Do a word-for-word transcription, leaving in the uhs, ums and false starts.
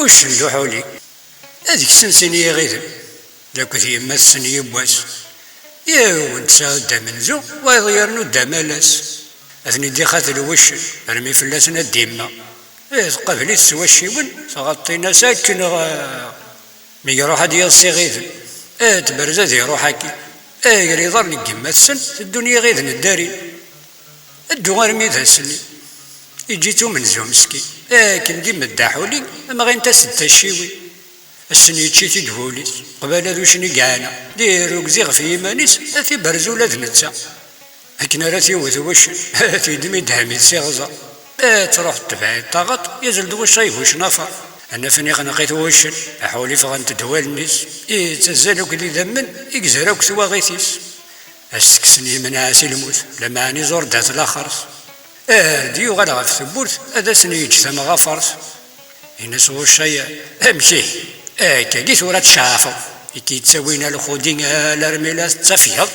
Uccen d uḥuli. Ad ksen sin yiɣiden, d akked yemma-tsen yiwwas. Yiwen tesɛa-d amenzu, wayeḍ yernu-d amalas. Ad ten-id-ixatel wuccen, armi fell-asen ad d-imma. Eh, tqabel-it s wacciwen, tɣaṭ-in-as akken ɣ-, mi iruḥ ad d-yaẓ s iɣiden. Eh, tberz ad iruḥ akkin. Eh, gar iḍarren n yemma-tsen, teddun yiɣiden ddarin. Ddu armi d ass-nni. Iǧǧi-tt umenzu meskin. Akken d-imedda ḥuli, amɣint-as-d tacciwin. Ass-nni yečči-t-id wul-is, qbala d uccen i yeɛna. Di rugzi ɣef yiman-is, ad t-iberz ula d netta. Akken ara t-iwet wuccen, ad t-yeddem idhem-it s iɣẓer. Ad truḥ tbeɛ-it taɣaṭ, yazzel-d wuccay bu cnafer. Anaf-nni ixneq-it wuccen, aḥuli ffɣent-d wallen-is. Yettazzal akk d idammen, igzer akk twaɣit-is. Ad s-tekksen yimenɛas i lmut, lameɛna iẓur-d at laxert. Ar d-yuɣal ɣef tewwurt, ad asen-yeǧǧ tamɣafert. Ini-as wuccay: "Amek ihi? Akkagi tura tceɛfeḍ. I k-yettawin a lxudi alarmi la tettafgeḍ?"